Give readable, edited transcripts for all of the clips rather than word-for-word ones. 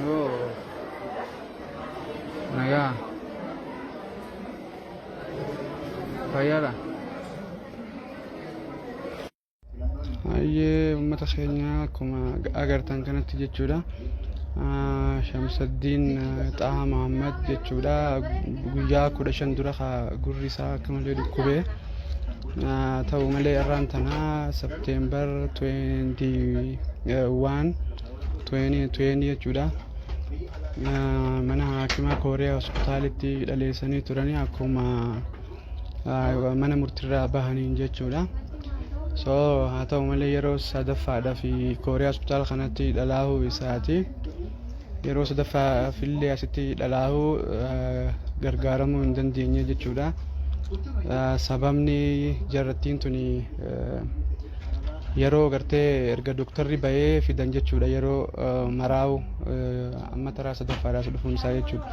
Yoo nagaa fayyaadha. Hayyee uummata keenya akkuma agartan kanatti jechuudha. Shamsaddiin Xahaa Muhammad jechuudha. Guyyaa 15 dura gurri isaa akka malee dhukkubee ta'u malee irraan tanaa September 21 2020 jechuudha. Mana haakimaa Kooriyaa hospitaalitti dhaleessanii turanii akkuma mana murtiirraa bahaniin jechuudha. So haa ta'u malee yeroo sadaffaadhaaf Kooriyaa hospitaala kanatti dhalaahuu isaati. Yeroo sadaffaaf illee asitti dhalaahuu gargaaramuu hin dandeenye jechuudha. Sababni jarrattiin tuni yeroo gartee erga doktarri bahee fidan jechuudha yeroo maraa'u amma taraa sadaffaadhaas dhufuun isaa jechuudha.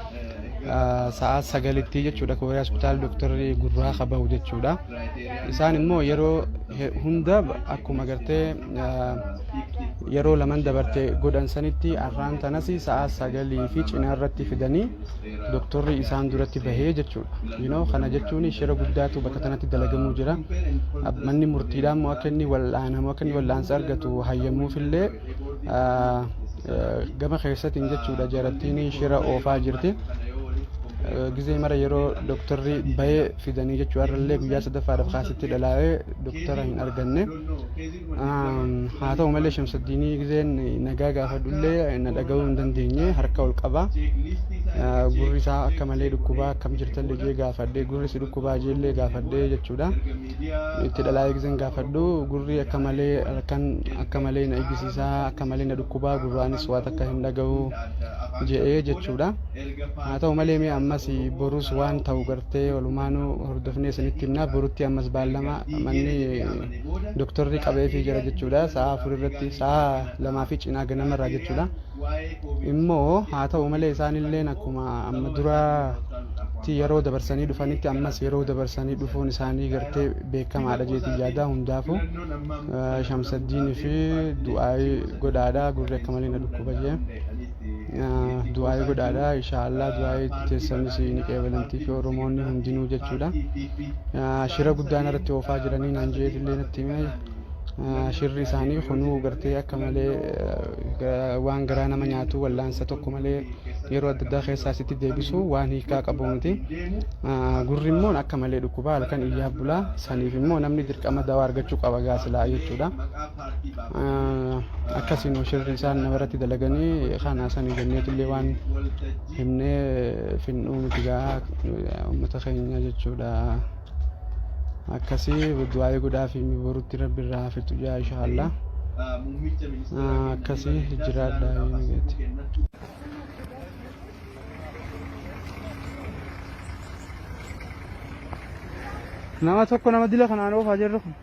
Sa'aa sagalitti jechuudha Kooriyaa hospitaal doktarri gurraa ka bahu jechuudha. Isaan immoo yeroo hunda akkuma gartee yeroo laman dabarte godhan sanitti arraan tanas sa'aa sagalii fi cinaa irratti fidanii doktorri isaan duratti bahee jechuudha. You know, kana jechuun shira guddaatu bakka tanatti dalagamuu jira. Manni murtiidhaa immoo akka inni wal'aanamu akka inni wal'aansa argatu hayyamuufillee gama keessatiin jechuudha jarattiin shira oofaa jirti. Gizee mara yeroo doktorri bahee fidanii jechuudha har'allee guyyaa sadaffaadhaaf kaasitti dhalaa'ee doktora hin arganne. Haa ta'u malee Shamsaddiinii gizeen nagaa gaafadhullee na dhaga'uu hin dandeenye harka ol qaba. Gurri isaa akka malee dhukkubaa akkam jirtallee jee gaafadhe gurri si dhukkubaa jeellee gaafadhe jechuudha. Itti dhalaa'ee gizeen gaafadhu gurri akka malee halkan akka malee na iyyisiisaa akka malee na dhukkubaa gurraanis waan takka hin dhaga'u je'ee jechuudha. Haa ta'u malee mee ammas borus waan ta'u gartee walumaanuu hordofnee isinitti himna borutti ammas baallama manni doktorri qabeefii jira jechuudha sa'a 4 irratti sa'a 2 fi cinaa ganamarraa jechuudha. Immoo haa ta'u malee isaanilleen akkuma amma duraatti yeroo dabarsanii dhufanitti ammas yeroo dabarsanii dhufuun isaanii gartee beekamaadha jeetii yaada hundaafuu Shamsaddiinii fi du'aayii godhaadha gurri akka malee na dhukkuba jee du'aayii godhaadha inshaallah du'aayii teessanis ni qeebalamtii fi Oromoonni hundinuu jechuudha shira guddaan irratti oofaa jiranii naan jeetillee natti hime Shirri isaanii kunuu gartee akka malee waan garaa nama nyaatu wallaansa tokko malee yeroo adda addaa keessaa asitti deebisu waan hiikaa qabu miti. Gurri immoo akka malee dhukkuba halkan iyyaa bulaa saniif immoo namni dirqama dawaa argachuu qaba gaasilaa jechuudha. Akkasiin shirri isaan namarratti dalaganii kana sanii jenneetullee waan himnee finnuu miti gaa uummata keenya jechuudha. Akkasii du'aa'ii godhaafi borutti rabbi irraa haa fixu jaa inshaallah. Akkasii jiraadha nagaatti. Nama tokko nama dila kanaan oofaa jirru kun.